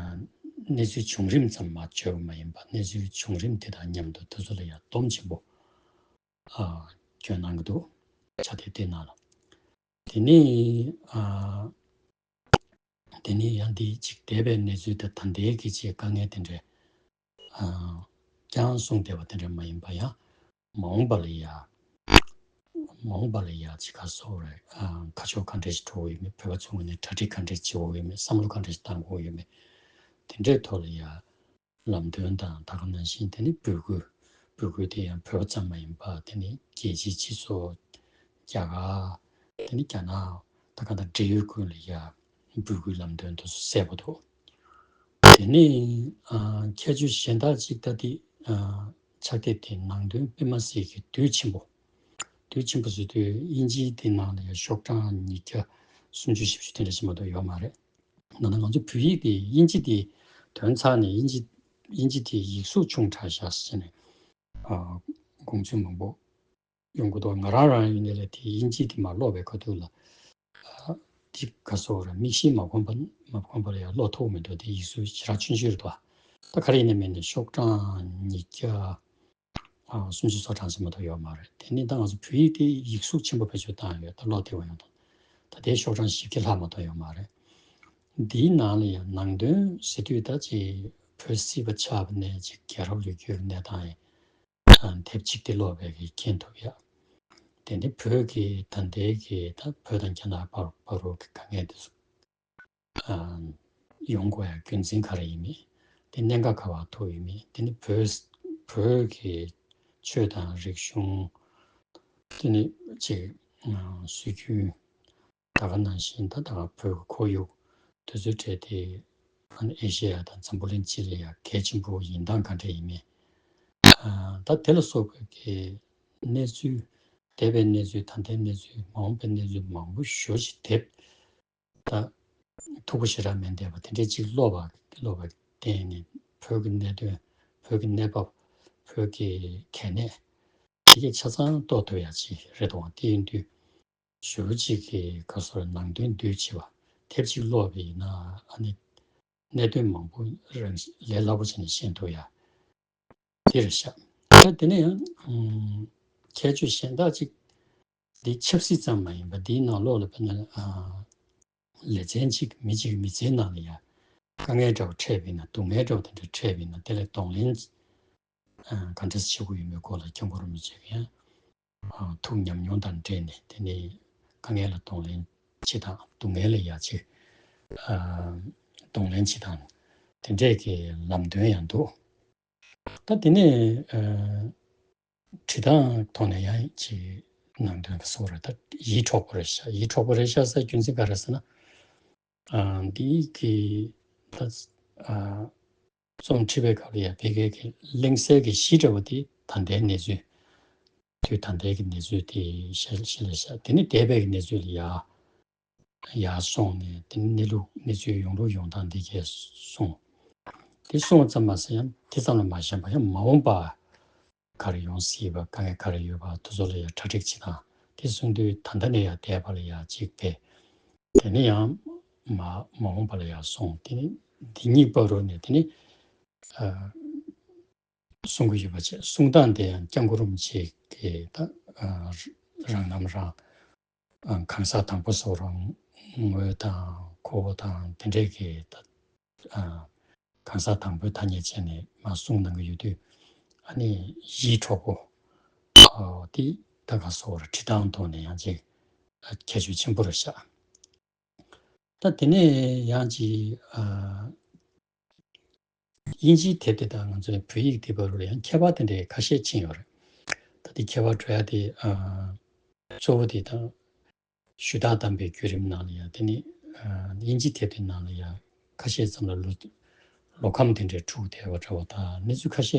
གནས་ཚུལ་བྱུང་རིམ་ཙམ་མ་བརྗོད་པ་མ་ཡིན་པ། གནས་ཚུལ་བྱུང་རིམ་དེ་དང་མཉམ་དུ་དེ་ཚོ་ལ་ཡ་སྡོམ་ཆེན་པོ་ཨ་བསྐྱོན་གནང་གི་འདུག་ཕྱག་དེབ་དེ་ནང་ལ། དེ་ནས་ཨ་དེ་ནས་ཡང་འདི་གཅིག་འདས་པའི་གནས་ཚུལ་དང་ད་ལྟའི་གི་ཅིག་དཀའ་ངལ་དེ་འདྲའི་ཨ་ཀྱང་གསུངས་བསྡད་པ་དེ་འདྲ་མ་ཡིན་པ། ཡང་མ་འོངས་པ་ལ་ཡ་མ་འོངས་པ་ལ་ཡ་ཅིག་ག་ཟེར་དགོས་རེད། ཨ་ཁ་ཕྱོགས་ག་འདྲ་ཞིག་འགྲོ་གི་ཡོད་མེད། བོད་པ་ཚོའི་ངོས་ནས་གྲ་སྒྲིག་ག་འདྲ་བྱེད་དགོས་ཡོད་མེད། བསམ་བློ་ག་འདྲ་ཞིག་བཏང་དགོས་ཡོད་མེད། དེ་འདྲའི་ཐོག་ལ་ཡ་ལམ་སྟོན་དང་། ད་ག་ནང་བཞིན་དེ་ནི་འབོད་སྐུལ། འབོད་སྐུལ་དེ་ཡང་བོད་པ་ཙམ་མ་ཡིན་པ། དེ་ནི་རྒྱལ་སྤྱིའི་སྤྱི་ཚོགས། རྒྱ་གར། དེ་ནི་རྒྱ་ནག། ད་ག་ད་འབྲེལ་ཡོད་ཀུན་ལ་ཡ་འབོད་སྐུལ་ལམ་སྟོན་དེ་ཚོ་གསལ་པོ་འདུག་དེ་ནི་ཨ་ཁྱད་ཆོས་གཞན་དག་ཅིག་ད་དེ་ཨ་ཕྱག་དེབ་དེ་ནང་དོན་དཔེ་མ་སྲིད་ཀྱི་དུས་ཆེན་པོ། དུས་ཆེན་པོ་ཟེར་དུས་དབྱིན་ཇིའི་དེ་ནང་ལ་ཡ་ཤོག་གྲངས་ཉིས་བརྒྱ་སུམ་ཅུ་བཞི་བཅུ་དེ་འདྲ་ཞིག་མ་གཏོགས་ཡོད་མ་རེད། ད་ནང་ང་ཚོ་བོད་ཡིག་དེ་དབྱིན་ཇི་དེ་ཐོན་ཚར་ནས་དབྱིན་ཇི་དབྱིན་ཇི་དེ་ཡིག་གཟུགས་ཆུང་དྲགས་ཤག་ཟེར་ནས་ཨ་དགོངས་ཚུལ་མང་པོ་ཡོང་གི་འདུག་ང་རང་རང་ཡིན་ནའི་ལས་དེ་དབྱིན་ཇི་དེ་མར་ཀློག་པའི་ཁ་ཐུག་ལ་ཨ་དེ་ག་ཟེར་དགོས་རེད། མིག་ཤེལ་མ་གོན་པ་མ་གོན་པ་ལ་ཡང་ཀློག་ཐུབ་མི་འདུག་དེ་ཡིག་གཟུགས་ཞེ་དྲག་ཆུང་ཆུང་རེད་འདུག་ད་ག་རེ་ཡིན་ནའི་མིན་ནའི་ཤོག་གྲངས་ཉིས་བརྒྱ་ཨ་སུམ་ཅུ་སོ་གྲངས་ཤིག་མ་གཏོགས་ཡོད་མ་རེད། དེ་ནི་ད་ང་ཚོ་བོད་ཡིག་དེ་ཡིག་གཟུགས་ཆེན་པོ་བེད་སྤྱོད་བཏང་ཡོད། ད་ཀློག་བདེ་བོ་ཡོང་དང་། ད་དེའི་ཤོག་གྲངས་བཞི་བརྒྱ་ལྷག་མ་གཏོགས་ཡོད་མ་རེད། འདིའི་ནང་ལ་ཡང་ནང་དོན་ཟེར་དུས་ད་ཅིག་བོད་སྲིད་པ་ཆགས་པ་ནས་ཅིག་རྒྱལ་རབས་ལོ་རྒྱུས་ཀྱི་གནས་སྟངས་ཡང་དེབ་གཅིག་དེ་ཀློག་པའི་གི་མཁྱེན་ཐུབ་ཡ། དེ་ནི་བོད་ཀྱི་ད་ལྟའི་གི་ད་བོད་དང་རྒྱ་ནག་བར་བར་དུ་གི་དཀའ་ངལ་དེ་ཚོ་ཨ་ཡོང་དགོས་ཡ་རྒྱུ་མཚན་ག་རེ་ཡིན་མིན། དེ་གནད་འགག་ག་པར་ཐུག་ཡོད་མེད། དེ་ནི་བོད་བོད་ཀྱི་ཆོས་དང་རིག་གཞུང་། དེ་ནི་ཅིག་ཨ་སྲོལ་རྒྱུན། ད་ག་ནང་བཞིན་ད་ད་ག་བོད་ཀྱི་ཁོར་ཡུག་དེ་ཚོའི་གྲས་དེ་ཨ་ནི་ཨེ་ཤེ་ཡ་དང་འཛམ་བུ་གླིང་སྤྱི་ལ་ཡ་གལ་ཆེན་པོ་ཡིན་སྟངས་ག་འདྲ་ཡིན་མིན། ཨ་ད་དེ་ལ་སོགས་པའི་གི་གནས་ཚུལ། འདས་པའི་གནས་ཚུལ། ད་ལྟའི་གནས་ཚུལ། མ་འོངས་པའི་གནས་ཚུལ་མང་པོ་ཞེ་ཅིག་དེབ་ད་མཐུག་པོ་ཞེ་དྲག་མིན་བསྡད་པ་དེ་འདྲའི་ཅིག་ཀློག་པ་ཀློག་པ་བརྟེན་ནས་བོད་ཀྱི་གནད་དོན། བོད་ཀྱི་གནས་བབ། བོད་ཀྱི་གལ་གནད་དེ་གས་ཆ་ཚང་རྟོགས་ཐུབ་ཡ་ཅིག་རེད་དོ། དེ་ཡིན་དུས་ཞེ་པོ་ཅིག་གི་ག་ཟེར་ནང་དོན་འདུས་ཆེ་བ། དེབ་ཅིག་ཀློག་པ་ཡིན་ན་ཨ་ནི་གནད་དོན་མང་པོ་རང་ལས་སླ་པོ་བྱས་ནས་ཤེས་ཐུབ་ཡ་དེ་རེད་ཤག་ད་དེ་ནས་ཡང་ཨམ་ཁྱད་ཆོས་གཞན་དག་ཅིག་འདི་ཆབ་སྲིད་ཙམ་མ་ཡིན་པ། འདིའི་ནང་ལོགས་ལ་དཔེར་ན་ཨ་ལེ་ཚན་གཅིག་མི་གཅིག་མི་ཚེའི་ནང་ལ་ཡ་དཀའ་ངལ་འདྲ་བོ་འཕྲད་པ་ཡིན་ན། སྡུག་བསྔལ་འདྲ་བོ་དེ་འདྲ་འཕྲད་པ་ཡིན་ན། དེ་ལ་གདོང་ལེན་ཨ་ག་འདྲ་བྱེད་དགོས་ཡོད་མེད་སྐོར་ལ་སྐྱབས་མགོན་རིན་པོ་ཆེ་གིས་ཡང་ཨ་ཐུགས་ཉམས་མྱོང་དང་འབྲེལ་ནས། དེ་ནས་དཀའ་ངལ་ལ་གདོང་ལེན་བྱེད་སྟངས། སྡུག་བསྔལ་ལ་ཡ་ཅིག་ཨ་གདོང་ལེན་བྱེད་སྟངས་དེ་འདྲས་ཀྱི་ལམ་སྟོན་ཡང་འདུག་ད་དེ་ནས་ཨ་བྲིས་སྟངས་ཐོག་ནས་ཡང་ཅིག་ ནང་དོན་ག་སོགས་རེད། ད་ཡིད་འཕྲོག་པོ་རེད་ཤག་ཡིད་འཕྲོག་པོ་རེད་ཤག་ཟེར་རྒྱུ་མཚན་ག་རེ་ཟེར་ན། ཨ་འདི་གི་ད་ཨ་རྩོམ་བྲིས་པའི་སྐབས་ལ་ཡ་ཕ་གི་གི་གླེང་སའི་གི་གཞི་འདྲ་བོ་དེ་ད་ལྟའི་གནས་ཚུལ། དུས་ད་ལྟའི་གི་གནས་ཚུལ་དེ་ཤེས་ཤེས་ལ་ཤག་དེ་ནི་འདས་པའི་གི་གནས་ཚུལ་ལ་ཡ་ཡར་སོང་ནས་དེ་ནི་གནས་ལུགས་གནས་ཚུལ་ཡོང་ལུགས་ཡོང་སྟངས་འདི་གས་གསུངས། དེ་གསུངས་ཙམ་མ་ཟད་ཡང་དེ་ཙམ་ལ་མ་ཞེན་པར་ཡང་མ་འོངས་པ་ག་རེ་ཡོང་སྲིད་པ་དཀའ་ངལ་ག་རེ་ཡོད་པ་དེ་ཚོ་ལ་ཡང་གྲ་སྒྲིག་བྱེད་སྟངས་དེ་གསུང་དུས་ད་ལྟ་ནས་ཡང་འདས་པ་ལ་ཡང་གཅིག་ཕེབས། དེ་ནས་ཡང་མ་མ་འོངས་པ་ལ་ཡང་སོང་། དེ་ནི་འདི་གཉིས་བར་དུ་ནས་དེ་ནི་ཨ། གསུང་གི་ཡོད་པ་བྱས། གསུང་སྟངས་དེ་ཡང་སྐྱབས་མགོན་རིན་པོ་ཆེ་གིས་ད་ཨ་རང་རྣམ་རང་ཨ་གང་ཟག་དང་པོ་སོགས་རང་ངོས་དང་ཁོ་བོ་དང་དེ་འདྲས་ཀྱི་ད་ཨ་གང་ཟག་དང་པོའི་ཐ་སྙད་བྱས་ནས་མར་གསུང་གནང་གི་ཡོད་དུས། ཨ་ནི་ཡིད་འཕྲོག་པོ་ཨ་དེ་ད་ག་སོགས་ར་བྲིས་སྟངས་ཐོག་ནས་ཡང་ཅིག་ཨ་ཁྱད་ཆོས་ཆེན་པོ་རེད་ཤག་ད་དེ་ནས་ཡང་ཅིག་ཨ་དབྱིན་ཇིའི་དེབ་དེ་དག་ང་ཚོའི་བོད་ཡིག་དེ་བར་ལ་ཡང་ཁྱད་པར་དེ་འདྲའི་ཁ་ཤས་ཕྱིན་ཡོད་རེད། ད་དེ་ཁྱད་པར་འགྲོ་ཡ་དེ་ཨ་གཙོ་བོ་དེ་དང་ཞུ་དག་བདམས་པའི་བརྒྱུད་རིམ་ནང་ལ་ཡང་དེ་ནི་ཨ་དབྱིན་ཇི་དེབ་དེ་ནང་ལ་ཡང་ཁ་ཤས་ཙམ་ལ་ལོ་ལོ་ཁམས་དེ་འདྲའི་འཁྲུག་བསྡད་པ་འདྲ་བོ་དང་གནས་ཚུལ་ཁ་ཤས་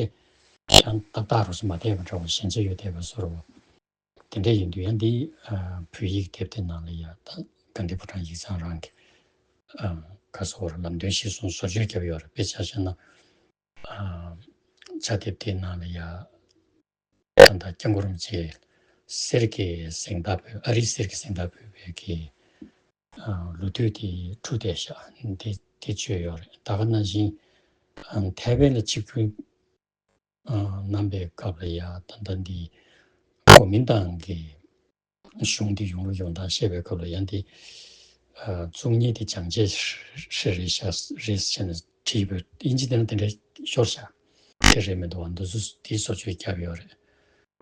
ཡང་ཏག་ཏག་རུ་སུ་མ་བསྡད་པ་འདྲ་བོ་ཞན་ཆ་ཡོད་བསྡད་པ་བཟོ་འདྲ་བོ། དེ་འདྲ་ཡིན་དུས་ཡང་འདི་ཨ་བོད་ཡིག་དེབ་དེ་ནང་ལ་ཡང་ད་དགའ་ལྡན་ཕོ་བྲང་ཡིག་ཚང་རང་གི་ཨ་ག་སོགས་ལམ་སྟོན་གཞིར་བཟུང་བཟོ་བཅོས་བརྒྱབ་ཡོད་རེད། དཔེ་ཆ་བཞག་ན་ཨ་ཕྱག་དེབ་དེ་ནང་ལ་ཡང་ད་ལྟ་སྐྱབས་མགོན་རིན་པོ་ཆེ་གསེར་གྱི་གཟེངས་རྟགས་ཕུལ། ཨ་རིའི་གསེར་གྱི་གཟེངས་རྟགས་ཕུལ་བའི་གི་ཨ་ལོ་དུས་དེ་འཁྲུག་བསྡད་ཤག་དེ་དེ་བཅོས་ཡོད་རེད། ད་ག་ནང་བཞིན་ཨ་ཐའེ་ཝན་ལ་ཆིབས་བསྒྱུར་ཨ་གནང་པའི་སྐབས་ལ་ཡ་ད་ལྟ་འདི་གོ་མིན་ཏང་གི་གཞུང་འདི་ཡོང་ལུགས་ཡོང་སྟངས་བཤད་པའི་སྐབས་ལ་ཡ་འདི་ཨ་གཙུག་གཉིས་དེ་སྦྱང་བྱེད་རེ་རེ་ཤག་རེད་ཟེར་ནས་བྲིས་པའི་དབྱིན་ཇི་དེ་ན་དེ་འདྲ་ཤོར་ཤག་དེ་རེད་མི་འདུག་བ། འདི་ཚོ་དེའི་བཟོ་བཅོས་བརྒྱབ་ཡོད་རེད།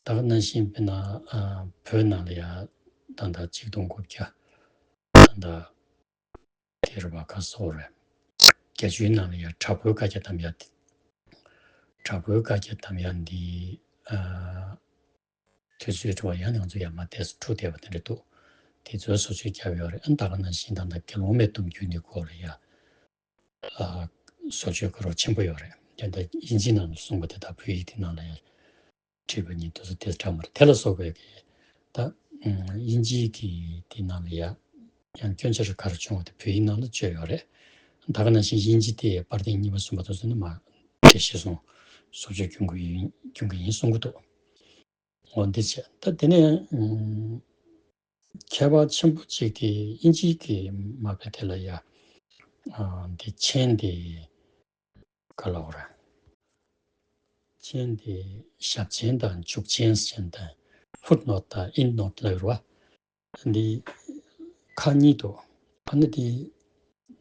ད་ག་ནང་བཞིན་དཔེར་ན་ཨ་བོད་ནང་ལ་ཡ་ད་ལྟ་ཆིག་སྟོང་དགུ་བརྒྱ་ད་ལྟ་དེ་རུ་བ་ཁ་སོགས་རེད། བརྒྱད་ཅུའི་ནང་ལ་ཡང་དྲག་པོའི་བཀའ་རྒྱ་བསྡམ་ཡ་དེ། དྲག་པོའི་བཀའ་རྒྱ་བསྡམ་ཡ་འདི་ཨ་དུས་ཚོད་འགྲོ་བ་ཡང་ང་ཚོ་ཡར་མར་ཏོག་ཙམ་འཁྲུག་བསྡད་པ་དེ་འདྲ་འདུག་དེ་ཚོའི་བཟོ་བཅོས་བརྒྱབ་ཡོད་རེད། ཨ་ད་ག་ནང་བཞིན་ད་ལྟ་དགེ་སློང་མའི་གཏམ་རྒྱུད་འདི་སྐོར་ལ་ཡ་ཨ་བཟོ་བཅོས་དགའ་རབ་ཆེན་པོ་ཡོད་རེད། དེ་འདྲ་དབྱིན་ཇིའི་ནང་ལ་གསུངས་པ་དེ་དག་བོད་ཡིག་དེ་ནང་ལ་ཡ་བྲིས་པ་ཉིད་དུ་དེ་འདྲ་མ་རེད། དེ་ལ་སོགས་པའི་གི་ད་དབྱིན་ཇིའི་གི་དེ་ནང་ལ་ཡ་ཡང་སྐྱོན་ཆ་རུ་ག་རེ་བྱུང་བ་དེ་བོད་ཡིག་ནང་ལ་བཅོས་ཡོད་རེད། ད་ག་ནང་བཞིན་དབྱིན་ཇི་དེ་པར་ཐེངས་གཉིས་པ་གསུམ་པ་དེ་ཚོ་ནི་མ་དེ་གཞིར་བཟུང་བཟོ་བཅོས་སྐྱོན་གྱི་ཡིན་སྐྱོན་གྱི་ཡིན་གསུང་གི་འདུག་འོ་འདི་བྱས། ད་དེ་ནས་ཁྱད་པར་ཆེན་པོ་གཅིག་དེ་དབྱིན་ཇིའི་གི་མ་དཔེ་དེ་ལ་ཡ་འདི་མཆན་དེ་ག་ལ་འོ་ར། མཆན་དེ་ཞབས་མཆན་དང་མཇུག་མཆན་ཟེར་མཁན་དང་ཕུཊ་ནོཊ་དང་ཨེན་ཌི་ནོཊ་ལབ་ཡོད་རེད་བ། འདི་ཁག་གཉིས་འདུག་ཨ་ནི་དེ་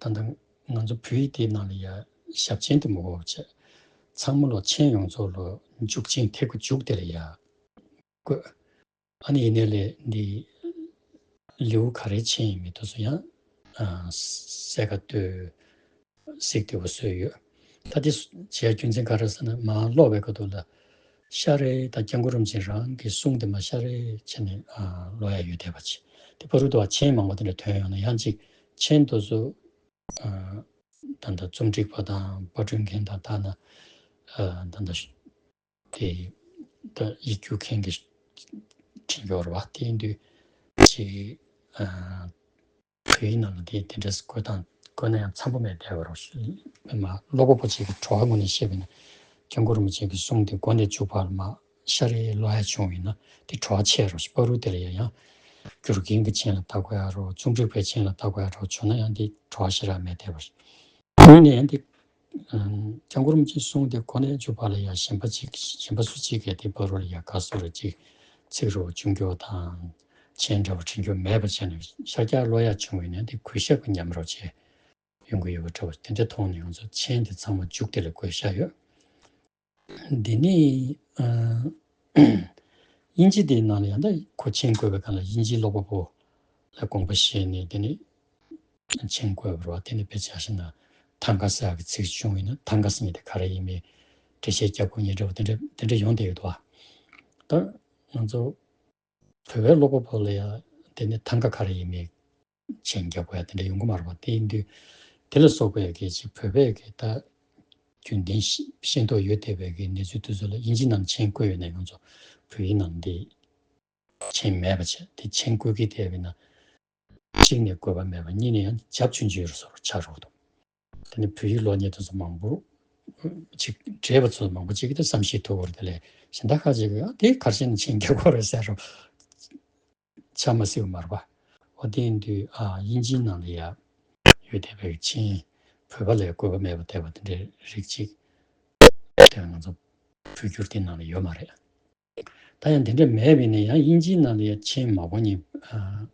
ད་ལྟ་ང་ཚོ་བོད་ཡིག་དེའི་ནང་ལ་ཡ་ཞབས་མཆན་དེ་མི་དགོས་པ་བྱས། ཚང་མ་ལོ་མཆན་ཡོངས་རྫོགས་ལོ་མཇུག་མཆན་ཐད་ཀར་མཇུག་དེ་ལ་ཡ་བཀོད། ཨ་ནི་ཡིན་ནའི་ལས་འདི་ལེའུ་ག་རེ་ཕྱིན་ཡིན་མིན་དེ་ཚོ་ཡང་ཨ་གསལ་ཁ་གཏོད་གཟིགས་བདེ་པོ་བཟོས་ཡོད། ད་དེ་བྱས་རྒྱུ་མཚན་ག་རེ་ཟེར་ན་མར་ཀློག་པའི་སྐབས་དུས་ལ་ཤ་རེ་ད་སྐྱབས་མགོན་རིན་པོ་ཆེ་རང་གི་གསུང་དེ་མར་ཤ་རེ་བྱས་ནས་ཨ་ཀློག་ཡ་ཡོད་བསྡད་པ་ཅིག་དེ་བར་དུ་མཆན་མང་པོ་དེ་འདྲ་ཐོན་ཡོང་ན་ཡང་ཅིག་མཆན་དེ་ཚོ་ཨ་ད་ལྟ་རྩོམ་སྒྲིག་པ་དང་པར་སྐྲུན་མཁན་དང་ཐ་ན་ཨ་ད་ལྟ་དེ་ད་ཡིག་སྒྱུར་མཁན་གྱི་བྲིས་ཡོད་རེད་བ། དེ་ཡིན་དུས་ཅིག་ཨ་བོད་ཡིག་ནང་ལ་དེ་དེ་འདྲས་བཀོད་སྟངས་བཀོད་ན་ཡང་འཚམ་པོ་མེད་བསྡད་པ་རེད། མ་ཀློག་པ་པོ་ཅིག་གི་བྲོ་བ་ངོས་ནས་བཤད་པ་ཡིན་ན་སྐྱབས་མགོན་རིན་པོ་ཆེ་གི་གསུང་དེ་འགོ་ནས་མཇུག་བར་མར་ཤ་རེ་ཀློག་ཡ་བྱུང་བ་ཡིན་ན་དེ་བྲོ་བ་ཆེ་རེད། བར་དུ་དེ་ལ་ཡང་ཡང་བསྒྱུར་མཁན་གྱི་མཆན་ལ་ལྟ་དགོས་ཡ་རེད། རྩོམ་སྒྲིག་པའི་མཆན་ལ་ལྟ་དགོས་ཡ་རེད། བྱུང་ན་ཡང་དེ་བྲོ་བ་ཞེ་དྲག་མེད་བསྡད་པ་རེད། དངོས་གནས་ཡང་འདི། ཨམ། སྐྱབས་མགོན་རིན་པོ་ཆེའི་གསུང་དེ་གོ་ནས་མཇུག་བར་ལ་ཡང་གཞན་པ་གཅིག་གཞན་པ་སུ་གཅིག་གིས་དེ་བར་ལ་ཡང་ག་སོ་རེ་གཅིག་ཚིག་རོ་ཆུང་སྐྱོ་དང་མཆན་འདྲ་བོ་འབྲི་རྒྱུ་མེད་པ་བྱས་ནས་ཤར་རྒྱག་ཀློག་ཡག་བྱུང་བས་ན་དེ་གུས་ཞབས་ཀྱི་ཉམས་རོ་བྱས་ཡོང་གི་ཡོད་པ་འདྲ་བོ་དེ་འདྲ་མཐོང་ནས་ང་ཚོ་མཆན་དེ་ཚང་མ་མཇུག་དེ་ལ་བཀོད་བཞག་ཡོད། འདི་ནི་ཨ། དབྱིན་ཇི་དེའི་ནང་ལ་ཡང་ད་ཁོ་མཆན་བཀོད་པའི་སྒང་ལ་དབྱིན་ཇིའི་ཀློག་པ་པོ་ལ་དགོངས་པ་བཞེས་ནས་དེ་ནི་མཆན་བཀོད་པ་རེད་བ། དེ་ནི་དཔེ་ཆ་བཞག་ན་ཐང་ག་ས་གི་ཚིག་བྱུང་བས་ན་ཐང་ག་ས་ཉིད་དེ་ག་རེ་ཡིན་མིན་འགྲེལ་བཤད་རྒྱབ་དགོས་ངེས་འདྲ་བོ་དེ་འདྲ་དེ་འདྲ་ཡོང་བསྡད་ཡོད་དོ། ད་ང་ཚོ་ བོད་པའི་ཀློག་པ་པོ་ལ་ཡང་དེ་ནི་ཐང་ག་ག་རེ་ཡིན་མིན་མཆན་རྒྱག་དགོས་ཡ་དེ་འདྲ་ཡོང་གི་མ་རེད་པ། དེ་ཡིན་དུས་དེ་ལ་སོགས་པའི་གི་ཅིག་བོད་པའི་གི་ད་རྒྱུན་ལྡན་ཤེས་ཤེས་རྟོགས་ཡོད་བསྡད་པའི་གི་གནས་ཚུལ་དེ་ཚོ་ལ་དབྱིན་ཇི་ནང་མཆན་བཀོད་ཡོད་ན་ཡང་ཚོ་བོད་ཡིག་ནང་དེ་མཆན་མེད་པ་བྱས། དེ་མཆན་བཀོད་ཀྱི་བསྡད་པ་ཡིན་ན། གཅིག་ནས་དགོས་པ་མེད་པ། གཉིས་ནས་ཡང་རྒྱབ་ཆུང་ཆུང་བཟོ་འདྲ་ཆགས་འགྲོ་གི་འདུག་དེ་ནི་བོད་ཡིག་ཀློག་མཁན་དེ་ཚོ་མང་པོ་ཅིག་བགྲེས་པ་ཚོ་མང་པོ་ཅིག་གིས་ད་བསམ་ཤེས་ཐུབ་ཀྱི་རེད། དེ་ལས་གཞན་དག་ཁ་ཅིག་གིས་ཨ་དེ་ག་རེ་བྱས་ནས་མཆན་རྒྱག་དགོས་རེད་ཟེར་རོ། ཆ་མ་སྲིད་པ་མ་རེད་པ། འོ་དེ་ཡིན་དུས་ཨ་དབྱིན་ཇིའི་ནང་ལ་ཡ་ཡོད་བསྡད་པའི་མཆན་བོད་པ་ལ་དགོས་པ་མེད་པ་བསྡད་པ་དེ་འདྲའི་རིགས་ཅིག་དེ་ང་ཚོ་བོད་བསྒྱུར་དེ་ནང་ལ་ཡོད་མ་རེད། ད་ཡང་དེ་འདྲ་མེད་པ་ཡིན་ན་ཡང་དབྱིན་ཇིའི་ནང་ལ་ཡང་མཆན་མ་དགོས་མཁན་ཨ།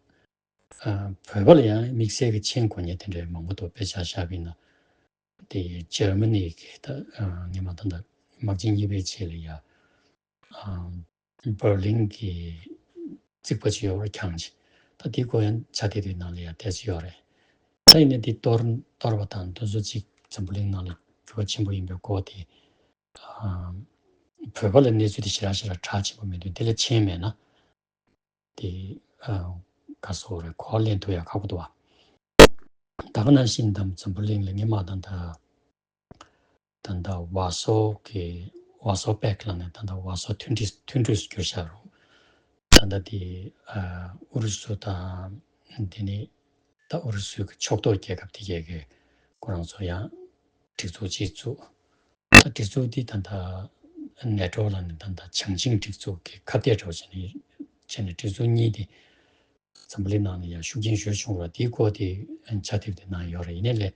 ཨ། བོད་པ་ལ་ཡང་དམིགས་བསལ་གྱི་མཆན་དགོས་མཁན་དེ་འདྲའི་མང་པོ་འདུག་དཔེ་ཆ་བཞག་པ་ཡིན་ན། དེ་འཇར་མ་ནི་གི་ད་ཨ་སྔོན་མ་ད་ལྟ་དམག་ཆེན་གཉིས་པའི་རྗེས་ལ་ཡ་ཨ་འབར་ལིན་གྱི་རྩིག་པ་ཅིག་ཡོད་རེད། གྱང་ཅིག་ད་དེ་ཁོ་ཡང་ཆ་དེ་དེའི་ནང་ལ་ཡ་ཏོག་ཙམ་ཡོད་རེད། ད་ཡིན་ན་དེ་གཏོར་གཏོར་བ་དང་དེ་ཚོ་ཅིག་འཛམ་བུ་གླིང་ནང་ལ་འགྱུར་བ་ཆེན་པོ་ཡིན་པའི་སྐོར་དེ་ཨ་བོད་པ་ལ་གནས་ཚུལ་དེ་ཞེ་དྲག་ཞེ་དྲག་གྲགས་ཆེན་པོ་མེད་དུས་དེ་ལ་མཆན་མེད་ན། དེ་ཨ་ག་སོགས་རེད། གོ་བ་ལེན་ཐུབ་ཡ་ཁག་པོ་འདུག་བ། ད་ག་ནང་བཞིན་དམ་འཛམ་བུ་གླིང་ལ་སྔོན་མ་ད་ལྟ་ད་ལྟ་བར་སོ་གི་བར་སོ་པེག་ལབ་ནས་ད་ལྟ་བར་སོ་མཐུན་སྒྲིལ་མཐུན་གྲོས་སུ་གྱུར་བཞག་རུང་། ད་ལྟ་དེ་ཨ་ཨུ་རུ་སུ་དང་དེ་ནི་ད་ཨུ་རུ་སུའི་གི་ཕྱོགས་གཏོགས་རྒྱལ་ཁབ་དེ་གས་གི་ཁོ་རང་ཚོ་ཡང་སྒྲིག་འཛུགས་ཅིག་བཙུགས། ད་སྒྲིག་འཛུགས་འདི་ད་ལྟ་ནེ་ཊོ་ལབ་ནས་ད་ལྟ་བྱང་ཆིངས་སྒྲིག་འཛུགས་ཀྱི་ཁ་གཏད་འདྲ་བོ་བྱས་ནས་བྱས་ནས་སྒྲིག་འཛུགས་གཉིས་དེ་འཛམ་བུ་གླིང་ནང་ལ་ཡང་ཤུགས་རྐྱེན་ཞེ་པོ་བྱུང་བ་དེའི་སྐོར་དེ་ཆ་ཐིག་དེ་ནང་ཡོད་རེད། ཡིན་ནའི་ལས་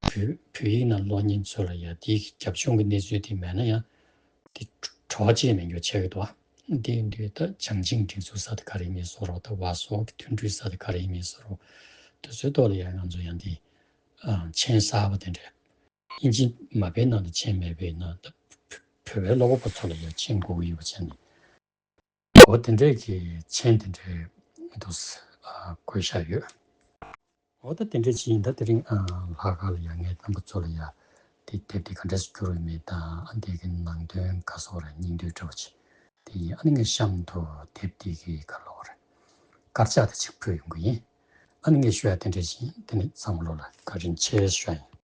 བོད་བོད་ཡིག་ནང་ཀློག་མཁན་ཚོ་ལ་ཡང་དེའི་རྒྱབ་ལྗོངས་ཀྱི་གནས་ཚུལ་དེ་མེད་ན་ཡང་དེ་བྲོ་བ་ཅི་ཡང་མེད་འགྱུར་ཆགས་ཀྱི་འདུག་ཨ། དེ་ཡིན་དུས་ད་བྱང་ཆིངས་སྒྲིག་འཛུགས་ས་དེ་ག་རེ་ཡིན་མིན་བཟོ་རོགས། ད་བར་སོ་གི་མཐུན་གྲོས་ས་དེ་ག་རེ་ཡིན་མིན་བཟོ་རོགས། དེ་ཚོའི་ཐོག་ལ་ཡང་ང་ཚོ་ཡང་དེ་ཨ་མཆན་གསར་པ་དེ་འདྲ། དབྱིན་ཇི་མ་དཔེ་ནང་དུ་མཆན་མེད་པས་ན་ད་བོད་པའི་ཀློག་པ་པོ་ཚོ་ལ་ཡང་མཆན་དགོས་ཀྱི་ཡོད་པ་བྱས་ནས། འོ་དེ་འདྲས་ཀྱི་མཆན་དེ་འདྲས་འདུག་ཨ་བཀོད་བཞག་ཡོད། འོ་ད་དེ་འདྲས་ཅིག་ཡིན། ད་དེ་རིང་ཨ་ལྷག་དཀར་ལ་ཡང་ངས་རྣམ་པ་ཚོ་ལ་ཡང་དེ་དེབ་དེ་ག་འདྲས་སུ་བསྒྱུར་ཡོད་མེད་དང་། ཨ་འདི་གི་ནང་དོན་ག་སོགས་རེད། སྙིང་བསྡུས་འདྲ་བོ་ཅིག་དེ་ཡིན། ཨ་ནི་ངས་གཤམ་དུ་དེབ་དེ་གི་ག་ལོག་རེད། དཀར་ཆག་དེ་ཅིག་ཕུལ་ཡོང་གི་ཡིན། ཨ་ནི་ངས་ཞུ་ཡ་དེ་འདྲས་ཅིག་ཡིན། དེ་ནི་ཚང་མ་ལོ་ལ་བཀའ་དྲིན་ཆེ་ཞུ་ཡ་ཡིན།